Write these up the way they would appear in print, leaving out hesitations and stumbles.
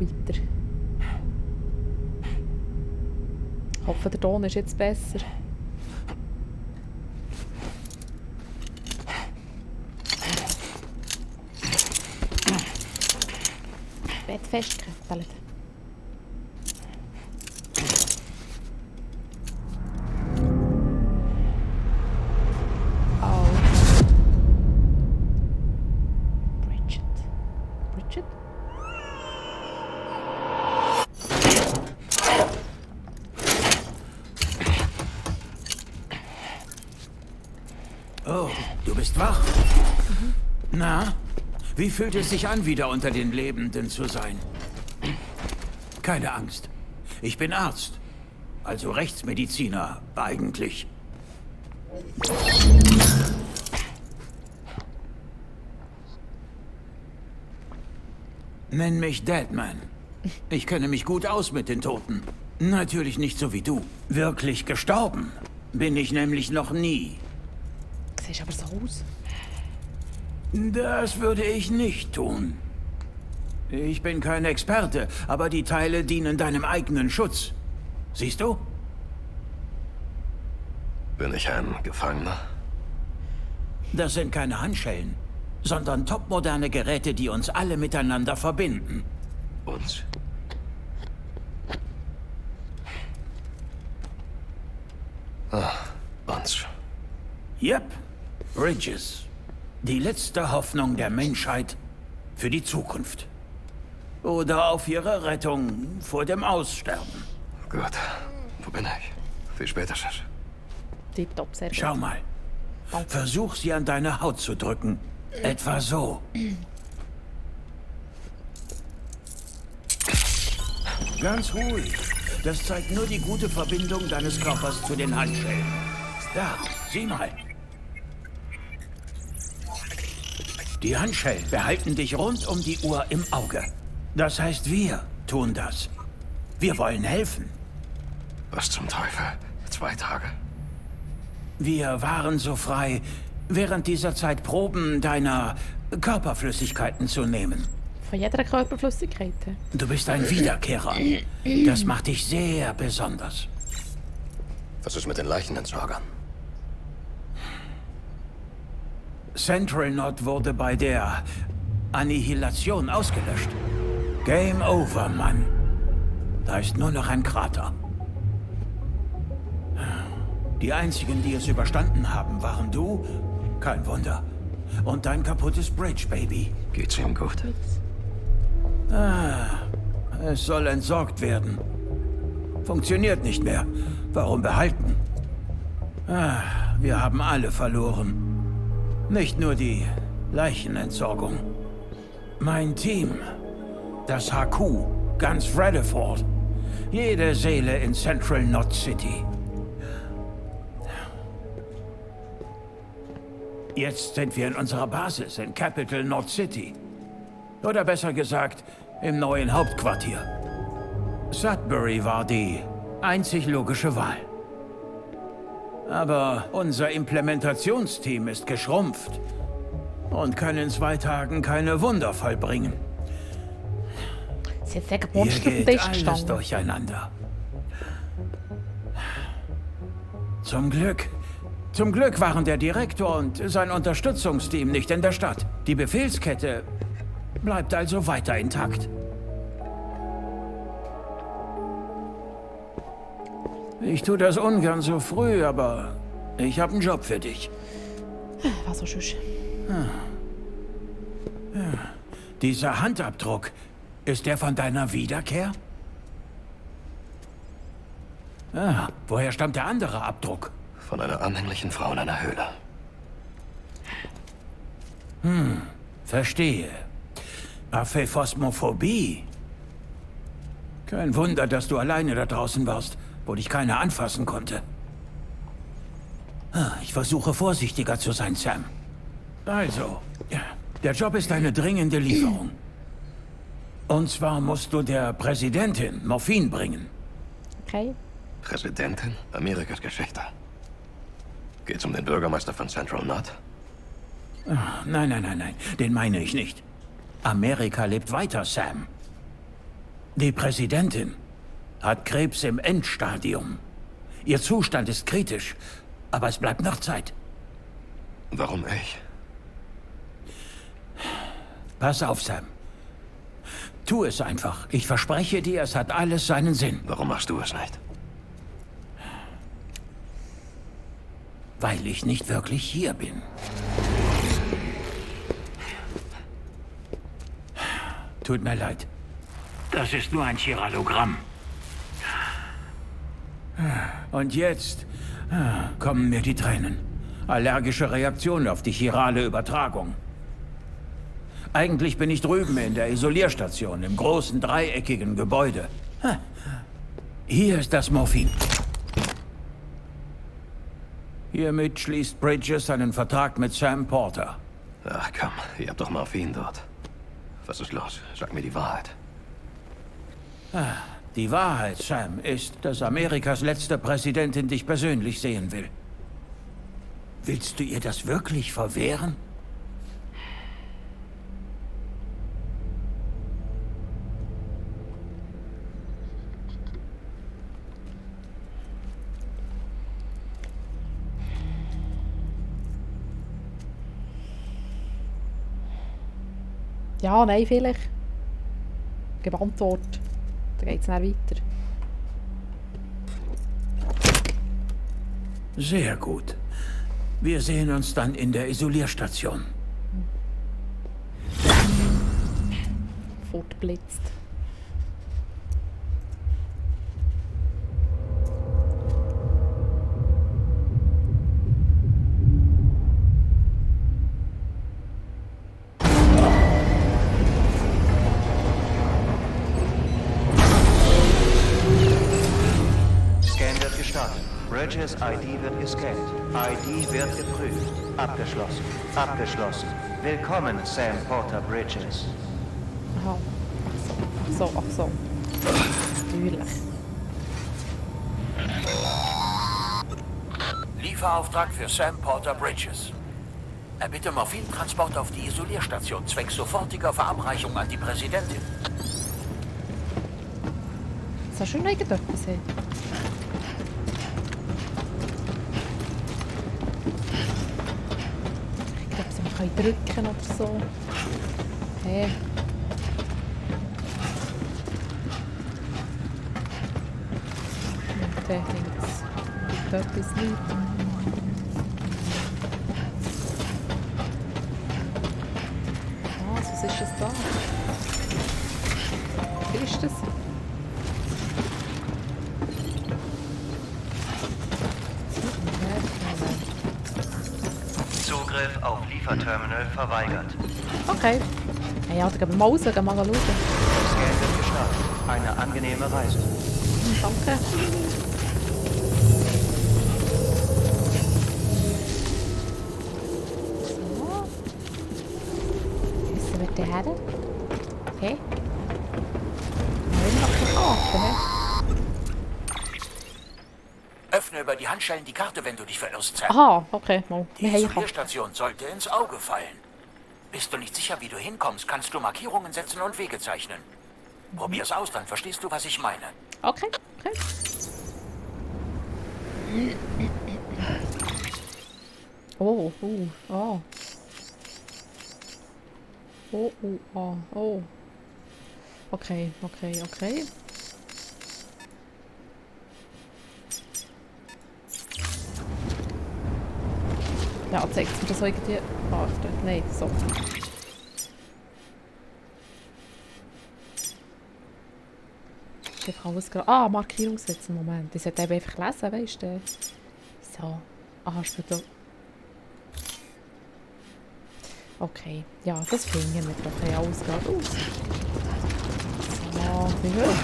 weiter. Ich hoffe, der Ton ist jetzt besser. Bett festgekriegt. Bridget? Oh, du bist wach? Na, wie fühlt es sich an, wieder unter den Lebenden zu sein? Keine Angst. Ich bin Arzt. Also Rechtsmediziner, eigentlich. Nenn mich Deadman. Ich kenne mich gut aus mit den Toten. Natürlich nicht so wie du. Wirklich gestorben bin ich nämlich noch nie. Siehst aber so aus. Das würde ich nicht tun. Ich bin kein Experte, aber die Teile dienen deinem eigenen Schutz. Siehst du? Bin ich ein Gefangener? Das sind keine Handschellen, sondern topmoderne Geräte, die uns alle miteinander verbinden. Uns? Uns. Yep, Bridges. Die letzte Hoffnung der Menschheit für die Zukunft. Oder auf ihre Rettung vor dem Aussterben. Gut. Wo bin ich? Wie spät ist es? Tipptopp, sehr gut. Schau mal. Danke. Versuch sie an deine Haut zu drücken. Etwa so. Ganz ruhig. Das zeigt nur die gute Verbindung deines Körpers zu den Handschellen. Da, sieh mal. Die Handschellen behalten dich rund um die Uhr im Auge. Das heißt, wir tun das. Wir wollen helfen. Was zum Teufel? 2 Tage? Wir waren so frei, während dieser Zeit Proben deiner Körperflüssigkeiten zu nehmen. Von jeder Körperflüssigkeit. Du bist ein Wiederkehrer. Das macht dich sehr besonders. Was ist mit den Leichenentsorgern? Central Knot wurde bei der Annihilation ausgelöscht. Game over, Mann. Da ist nur noch ein Krater. Die einzigen, die es überstanden haben, waren du, kein Wunder, und dein kaputtes Bridge, Baby. Geht's ihm gut? Es soll entsorgt werden. Funktioniert nicht mehr. Warum behalten? Wir haben alle verloren. Nicht nur die Leichenentsorgung. Mein Team, das HQ, ganz Rutherford. Jede Seele in Central Knot City. Jetzt sind wir in unserer Basis in Capital Knot City. Oder besser gesagt, im neuen Hauptquartier. Sudbury war die einzig logische Wahl. Aber unser Implementationsteam ist geschrumpft und kann in 2 Tagen keine Wunder vollbringen. Sie hat wegen Hier Monster auf dem geht Tisch alles gestanden. durcheinander. Zum Glück waren der Direktor und sein Unterstützungsteam nicht in der Stadt. Die Befehlskette bleibt also weiter intakt. Ich tue das ungern so früh, aber ich habe einen Job für dich. Was auch sonst. Dieser Handabdruck, ist der von deiner Wiederkehr? Woher stammt der andere Abdruck? Von einer anhänglichen Frau in einer Höhle. Verstehe. Aphäphosmophobie. Kein Wunder, dass du alleine da draußen warst, wo dich keiner anfassen konnte. Ich versuche vorsichtiger zu sein, Sam. Also, der Job ist eine dringende Lieferung. Und zwar musst du der Präsidentin Morphin bringen. Okay. Präsidentin? Amerikas Geschichte. Geht's um den Bürgermeister von Central Knot? Nein, den meine ich nicht. Amerika lebt weiter, Sam. Die Präsidentin hat Krebs im Endstadium. Ihr Zustand ist kritisch, aber es bleibt noch Zeit. Warum ich? Pass auf, Sam. Tu es einfach. Ich verspreche dir, es hat alles seinen Sinn. Warum machst du es nicht? Weil ich nicht wirklich hier bin. Tut mir leid. Das ist nur ein Chiralogramm. Und jetzt kommen mir die Tränen. Allergische Reaktion auf die chirale Übertragung. Eigentlich bin ich drüben in der Isolierstation, im großen dreieckigen Gebäude. Hier ist das Morphin. Hiermit schließt Bridges einen Vertrag mit Sam Porter. Ach komm, ihr habt doch Morphin dort. Was ist los? Sag mir die Wahrheit. Die Wahrheit, Sam, ist, dass Amerikas letzte Präsidentin dich persönlich sehen will. Willst du ihr das wirklich verwehren? Ja, nein, vielleicht. Gib Antwort. Dann geht es dann weiter. Sehr gut. Wir sehen uns dann in der Isolierstation. Fortblitzt. Bridges ID wird gescannt. ID wird geprüft. Abgeschlossen. Abgeschlossen. Willkommen, Sam Porter Bridges. Aha. Ach so, ach so. Natürlich. Lieferauftrag für Sam Porter Bridges. Erbitte Morphintransport auf die Isolierstation zwecks sofortiger Verabreichung an die Präsidentin. Das hast du schon irgendetwas gesehen? Ich glaube, sie können drücken oder so. Hey. Und der links. Dort ist nichts. Was ist das da? Was ist das? Zugriff auf Lieferterminal verweigert. Okay. Ja, dann gehen wir mal raus, gehen wir mal schauen. Scan wird gestartet. Eine angenehme Reise. Danke. So. Wissen wir den her? Okay. Wir noch eine Karte, hä? Öffne über die Handschellen die Karte, wenn du dich verirrst, Sam. Aha, okay. Mal. Die Wir haben ja Isolierstation sollte ins Auge fallen. Bist du nicht sicher, wie du hinkommst, kannst du Markierungen setzen und Wege zeichnen. Probier's aus, dann verstehst du, was ich meine. Okay, okay. Oh, oh. Oh, oh, oh. Okay, okay, okay. Ja, zeigt mir das irgendwie... Warte, nein, so. Ich alles gerade... Ah, Markierung setzen, Moment. Ich sollte eben einfach lesen, weißt du? So. Aha, ist da... Okay, ja, das finden wir doch. Okay, alles gerade aus. So, wie hoch?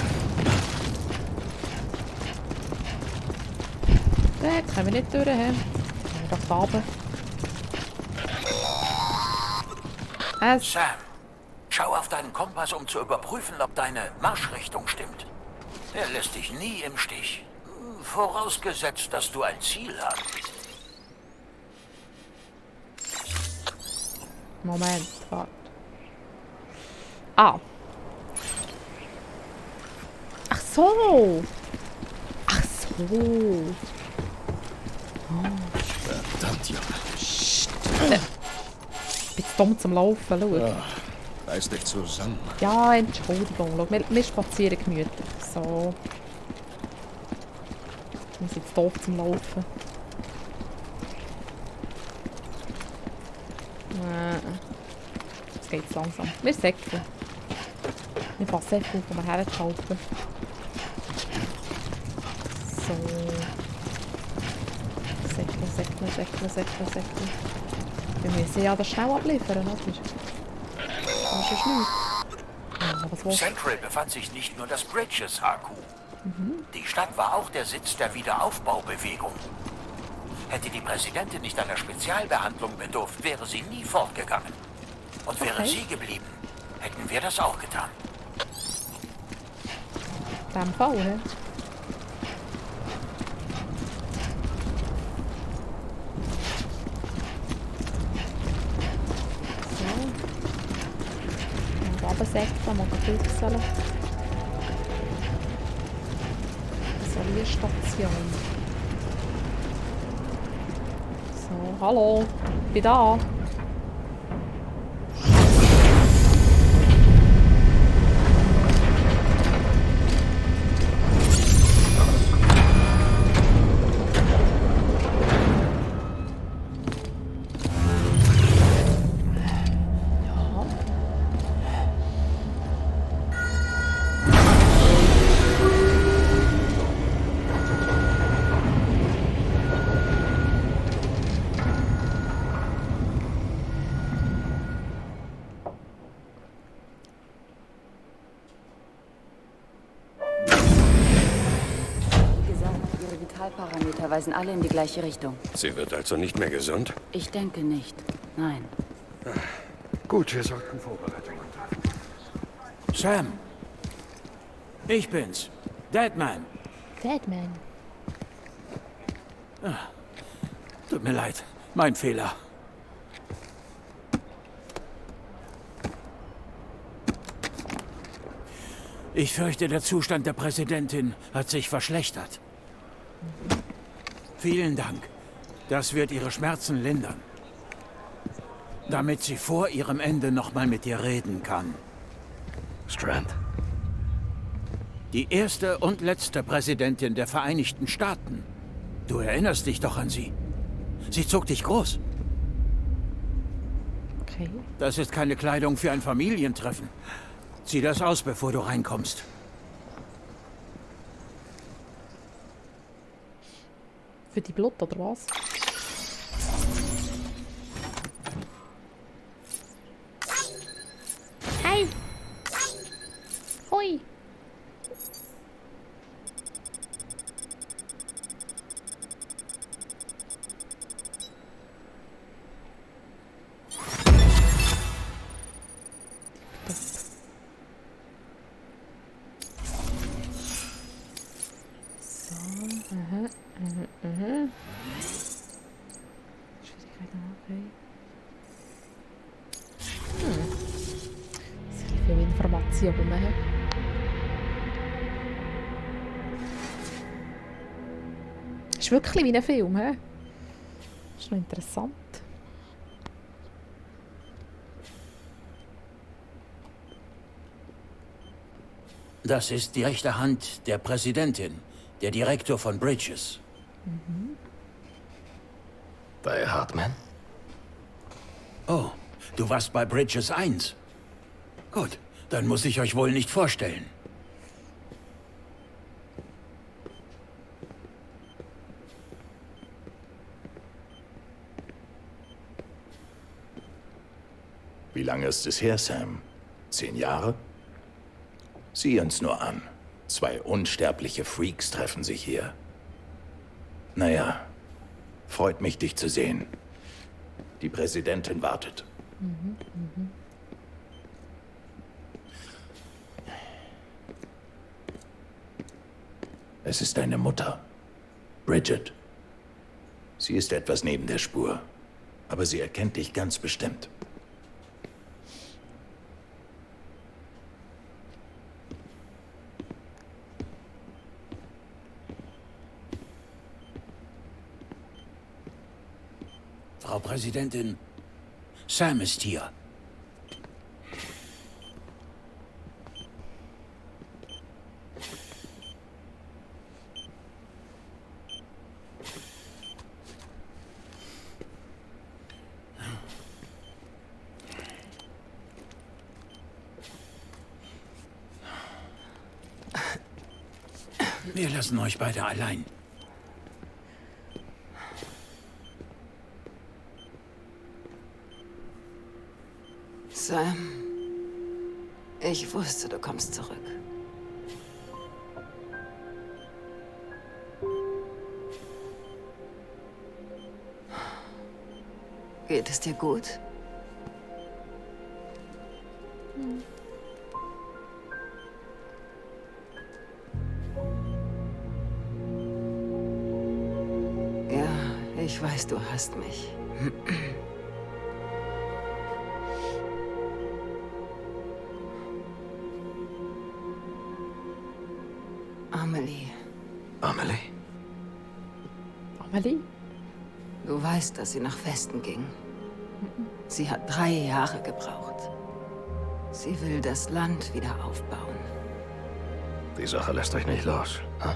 Dort können wir nicht durch, hä? Gehen wir doch runter. Sam, schau auf deinen Kompass, um zu überprüfen, ob deine Marschrichtung stimmt. Er lässt dich nie im Stich. Vorausgesetzt, dass du ein Ziel hast. Moment, warte. Ah. so! Ach so! Verdammt, Junge. Ich bin zu dumm zum Laufen, schau. Reiß dich zusammen. Ja, Entschuldigung, schau, wir spazieren gemütlich. So. Wir sind jetzt doof zum Laufen. Jetzt geht's langsam. Wir säckeln. Wir passen einfach auf, wo wir herzuhalten. So. Säckeln. Wir müssen ja das schnell abliefern, oder? Das ist ja schnell. Ja, was willst du? Central befand sich nicht nur das Bridges HQ. Die Stadt war auch der Sitz der Wiederaufbaubewegung. Hätte die Präsidentin nicht einer Spezialbehandlung bedurft, wäre sie nie fortgegangen. Und wäre sie geblieben, hätten wir das auch getan. In dem Fall, hä? So. Und runtersäckeln, mal putzeln. Isolierstation. So, hallo, ich bin da. Vitalparameter weisen alle in die gleiche Richtung. Sie wird also nicht mehr gesund? Ich denke nicht. Nein. Gut, wir sollten Vorbereitungen treffen. Sam. Ich bin's. Deadman. Deadman. Tut mir leid. Mein Fehler. Ich fürchte, der Zustand der Präsidentin hat sich verschlechtert. Vielen Dank. Das wird ihre Schmerzen lindern. Damit sie vor ihrem Ende noch mal mit dir reden kann. Strand. Die erste und letzte Präsidentin der Vereinigten Staaten. Du erinnerst dich doch an sie. Sie zog dich groß. Okay. Das ist keine Kleidung für ein Familientreffen. Zieh das aus, bevor du reinkommst. Für die Blut, oder was? Hey! Hoi! Viel Informationen. Ist wirklich wie ein Film, hä? Ist noch interessant. Das ist die rechte Hand der Präsidentin, der Direktor von Bridges. Bei Hartman? Oh, du warst bei Bridges 1. Gut, dann muss ich euch wohl nicht vorstellen. Wie lange ist es her, Sam? 10 Jahre? Sieh uns nur an. 2 unsterbliche Freaks treffen sich hier. Naja, freut mich, dich zu sehen. Die Präsidentin wartet. Es ist deine Mutter, Bridget. Sie ist etwas neben der Spur, aber sie erkennt dich ganz bestimmt. Frau Präsidentin. Sam ist hier. Wir lassen euch beide allein. Sam, ich wusste, du kommst zurück. Geht es dir gut? Ja, ich weiß, du hasst mich. Amelie, Amelie? Amelie? du weißt, dass sie nach Westen ging. Sie hat 3 Jahre gebraucht. Sie will das Land wieder aufbauen. Die Sache lässt euch nicht los. Hm?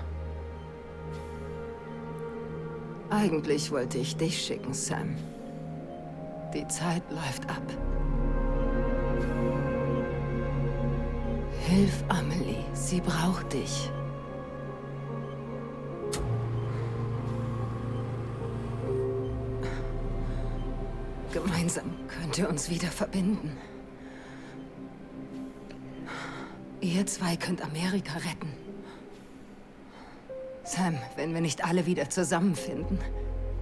Eigentlich wollte ich dich schicken, Sam. Die Zeit läuft ab. Hilf Amelie, sie braucht dich. Gemeinsam könnt ihr uns wieder verbinden. Ihr 2 könnt Amerika retten. Sam, wenn wir nicht alle wieder zusammenfinden,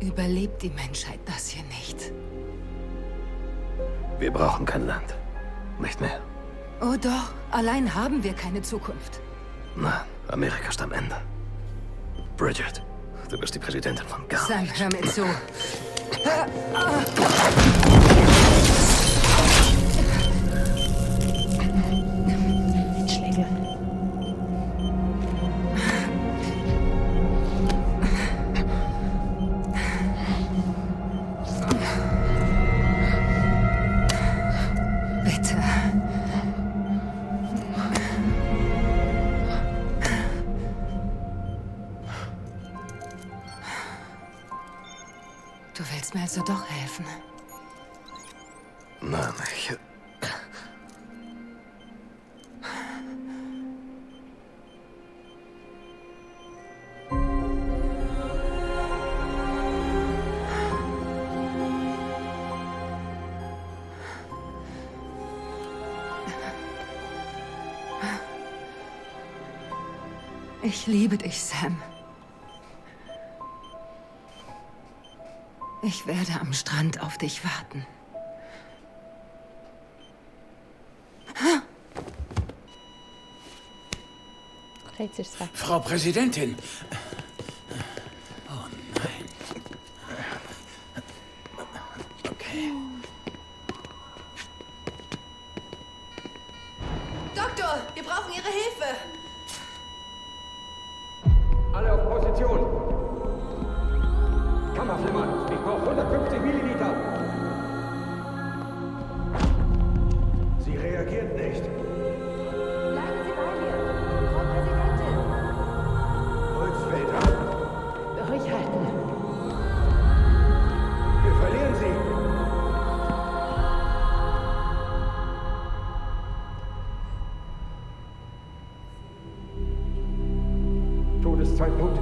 überlebt die Menschheit das hier nicht. Wir brauchen kein Land. Nicht mehr. Oh doch, allein haben wir keine Zukunft. Nein, Amerika ist am Ende. Bridget, du bist die Präsidentin von gar Sam, nichts. hör mir zu. Schläge. Bitte. Du willst mir also doch helfen? Nein, ich... Ich liebe dich, Sam. Ich werde am Strand auf dich warten. Okay, jetzt ist es weg. Frau Präsidentin! Oh nein. Okay. Doktor, wir brauchen Ihre Hilfe. Alle auf Position. Kammerflimmern, ich brauche 150 Milliliter. Sie reagiert nicht. Bleiben Sie bei mir, Frau Präsidentin. Holzfelder, Durchhalten. wir verlieren sie. Todeszeitpunkt.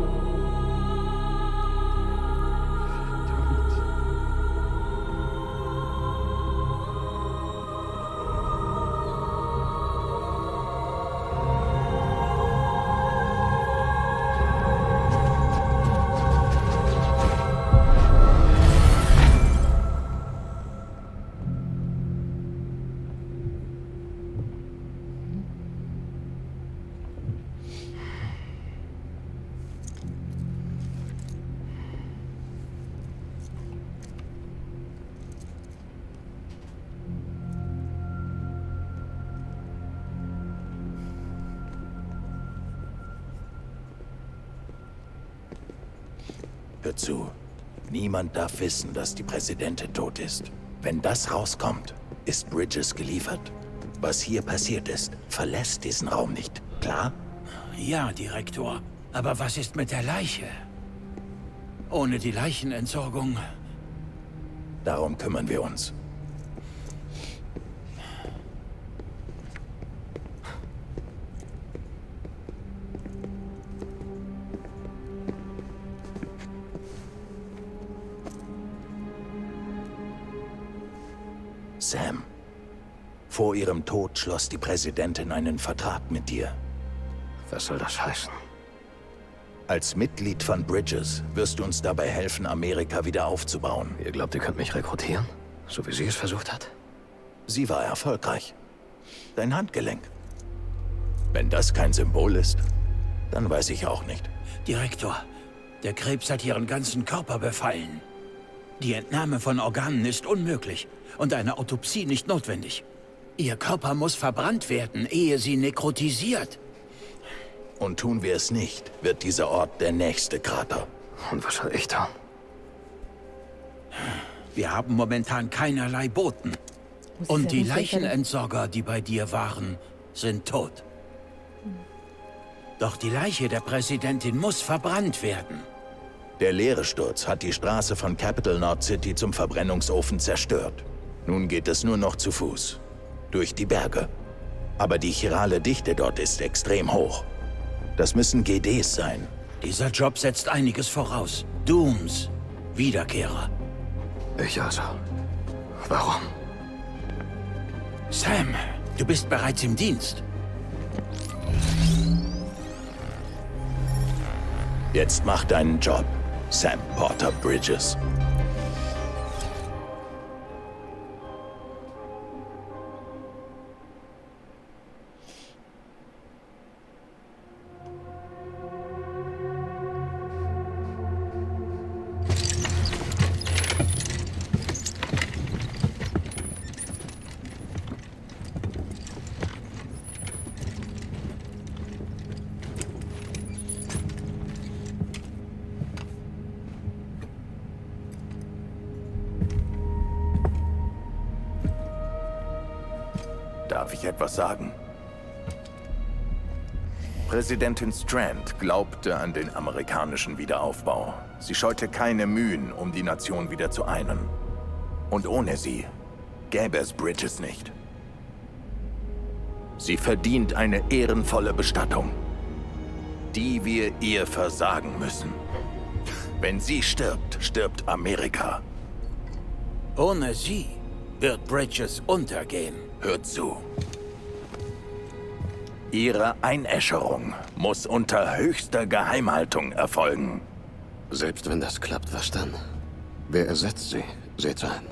Hör zu. Niemand darf wissen, dass die Präsidentin tot ist. Wenn das rauskommt, ist Bridges geliefert. Was hier passiert ist, verlässt diesen Raum nicht. Klar? Ja, Direktor. Aber was ist mit der Leiche? Ohne die Leichenentsorgung... Darum kümmern wir uns. Sam, vor ihrem Tod schloss die Präsidentin einen Vertrag mit dir. Was soll das heißen? Als Mitglied von Bridges wirst du uns dabei helfen, Amerika wieder aufzubauen. Ihr glaubt, ihr könnt mich rekrutieren? So wie sie es versucht hat? Sie war erfolgreich. Dein Handgelenk. Wenn das kein Symbol ist, dann weiß ich auch nicht. Direktor, der Krebs hat ihren ganzen Körper befallen. Die Entnahme von Organen ist unmöglich und eine Autopsie nicht notwendig. Ihr Körper muss verbrannt werden, ehe sie nekrotisiert. Und tun wir es nicht, wird dieser Ort der nächste Krater. Und was soll ich tun? Wir haben momentan keinerlei Boten. Und die Leichenentsorger, die bei dir waren, sind tot. Doch die Leiche der Präsidentin muss verbrannt werden. Der leere Sturz hat die Straße von Capital Knot City zum Verbrennungsofen zerstört. Nun geht es nur noch zu Fuß. Durch die Berge. Aber die chirale Dichte dort ist extrem hoch. Das müssen GDs sein. Dieser Job setzt einiges voraus. Dooms. Wiederkehrer. Ich also. Warum? Sam, du bist bereits im Dienst. Jetzt mach deinen Job, Sam Porter Bridges. Darf ich etwas sagen? Präsidentin Strand glaubte an den amerikanischen Wiederaufbau. Sie scheute keine Mühen, um die Nation wieder zu einen. Und ohne sie gäbe es Bridges nicht. Sie verdient eine ehrenvolle Bestattung, die wir ihr versagen müssen. Wenn sie stirbt, stirbt Amerika. Ohne sie wird Bridges untergehen. Hört zu. Ihre Einäscherung muss unter höchster Geheimhaltung erfolgen. Selbst wenn das klappt, was dann? Wer ersetzt sie? Seht's ein.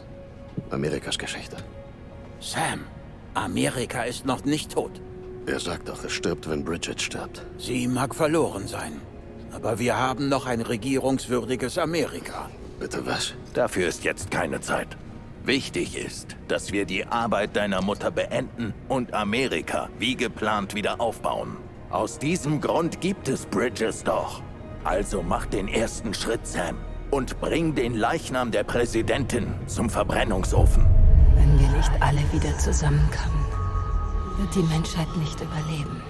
Amerikas Geschichte. Sam, Amerika ist noch nicht tot. Er sagt doch, es stirbt, wenn Bridget stirbt. Sie mag verloren sein. Aber wir haben noch ein regierungswürdiges Amerika. Bitte was? Dafür ist jetzt keine Zeit. Wichtig ist, dass wir die Arbeit deiner Mutter beenden und Amerika wie geplant wieder aufbauen. Aus diesem Grund gibt es Bridges doch. Also mach den ersten Schritt, Sam, und bring den Leichnam der Präsidentin zum Verbrennungsofen. Wenn wir nicht alle wieder zusammenkommen, wird die Menschheit nicht überleben.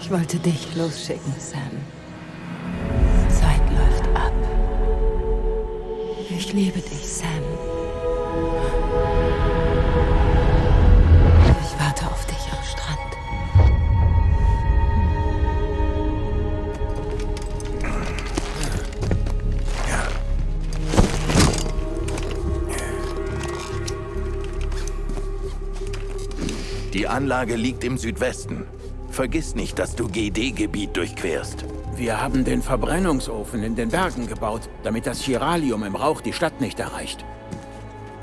Ich wollte dich losschicken, Sam. Die Zeit läuft ab. Ich liebe dich, Sam. Ich warte auf dich am Strand. Die Anlage liegt im Südwesten. Vergiss nicht, dass du GD-Gebiet durchquerst. Wir haben den Verbrennungsofen in den Bergen gebaut, damit das Chiralium im Rauch die Stadt nicht erreicht.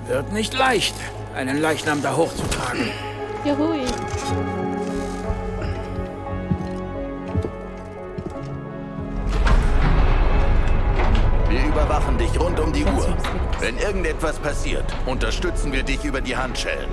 Wird nicht leicht, einen Leichnam da hochzutragen. Juhui. Wir überwachen dich rund um die Uhr. Wenn irgendetwas passiert, unterstützen wir dich über die Handschellen.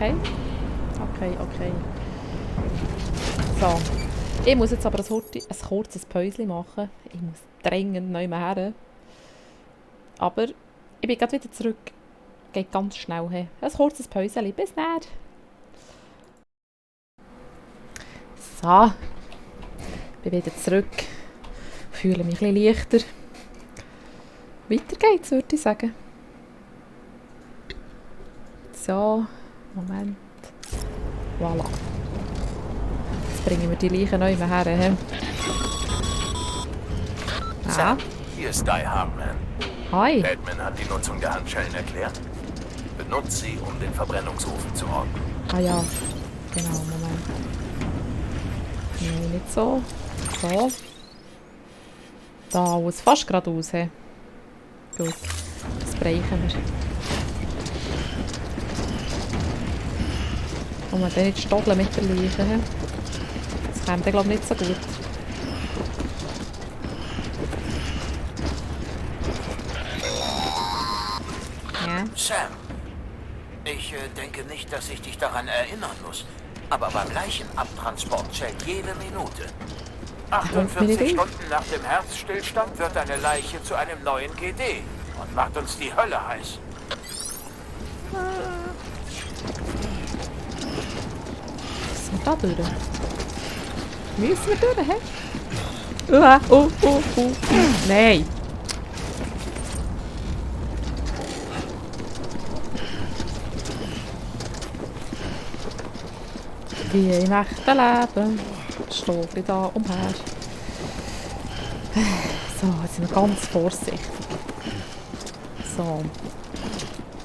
Okay. Okay. So. Ich muss jetzt aber ein kurzes Päuschen machen. Ich muss dringend neu her. Aber ich bin gerade wieder zurück. Geht ganz schnell her. Ein kurzes Päuschen. Bis dann. So. Ich bin wieder zurück. Fühle mich ein bisschen leichter. Weiter geht's, würde ich sagen. So. Moment. Voilà. Jetzt bringen wir die Leichen neu her. He? Sam, hier ist Die Hardman. Hi. Batman hat die Nutzung der Handschellen erklärt. Benutzt sie, um den Verbrennungsofen zu orten. Ah ja. Genau, Moment. Nein, nicht so. So. Da aus, fast geradeaus. He? Gut. Das brechen wir. Und man dann nicht stodeln mit der Leiche. He? Das kommt dann, glaube ich, nicht so gut. Ja. Sam, ich denke nicht, dass ich dich daran erinnern muss. Aber beim Leichenabtransport zählt jede Minute. 48 Stunden nach dem Herzstillstand wird eine Leiche zu einem neuen GD und macht uns die Hölle heiß. Müssen wir da durch? Müssen wir durch, hä? Nein! Wie im echten Leben stehe ich da umher. So, jetzt sind wir ganz vorsichtig. So.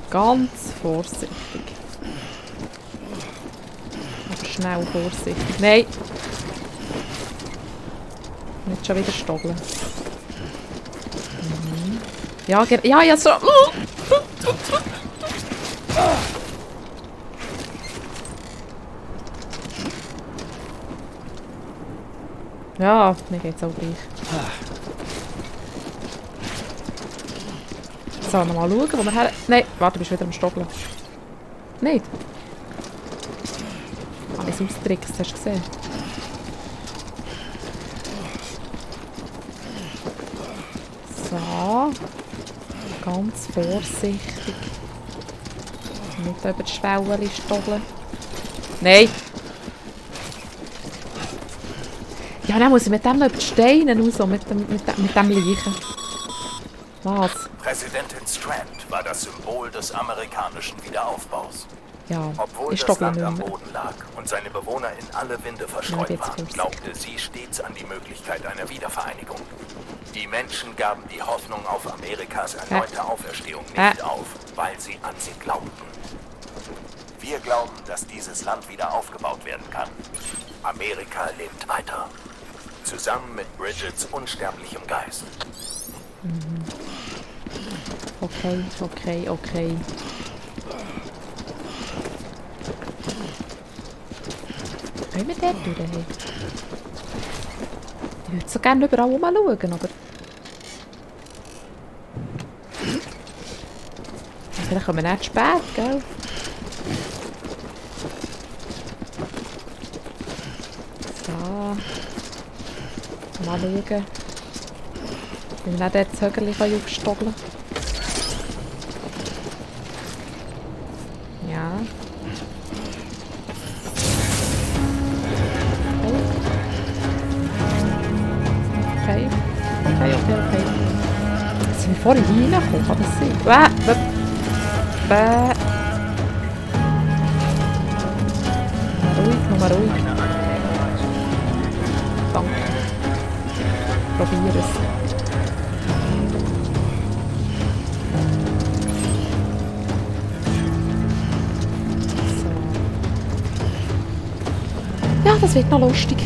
Ganz vorsichtig. Aber schnell vorsichtig. Nein! Nicht schon wieder stogeln. Mhm. Ja, so. Ja, mir geht's auch gleich. So, nochmal schauen, wo wir her... Nein, warte, du bist wieder am Stogeln. Nicht? Habe ich es austrickst, hast du gesehen? So. Ganz vorsichtig. Nicht über die Schwelle stogeln. Nein! Ja, dann muss ich mit dem noch über die Steine raus, mit dem Leichen. Was? Präsidentin Strand war das Symbol des amerikanischen Wiederaufbaus. Ja, Obwohl ich das stocke Land am nicht mehr. Boden lag und seine Bewohner in alle Winde verstreut jetzt waren, kurz. glaubte sie stets an die Möglichkeit einer Wiedervereinigung. Die Menschen gaben die Hoffnung auf Amerikas erneute Auferstehung nicht auf, weil sie an sie glaubten. Wir glauben, dass dieses Land wieder aufgebaut werden kann. Amerika lebt weiter. Zusammen mit Bridgets unsterblichem Geist. Okay. Können wir dort durch? Ich würde so gerne überall rumschauen, aber... Vielleicht kommen wir nicht zu spät, gell? So. Mal schauen. Wie wir nicht dort das Högerchen aufstogeln können. Ja. Okay. Sind wir vorhin reingekommen? Kann das sein? Nochmal ruhig. Danke. Probier es. So. Ja, das wird noch lustig.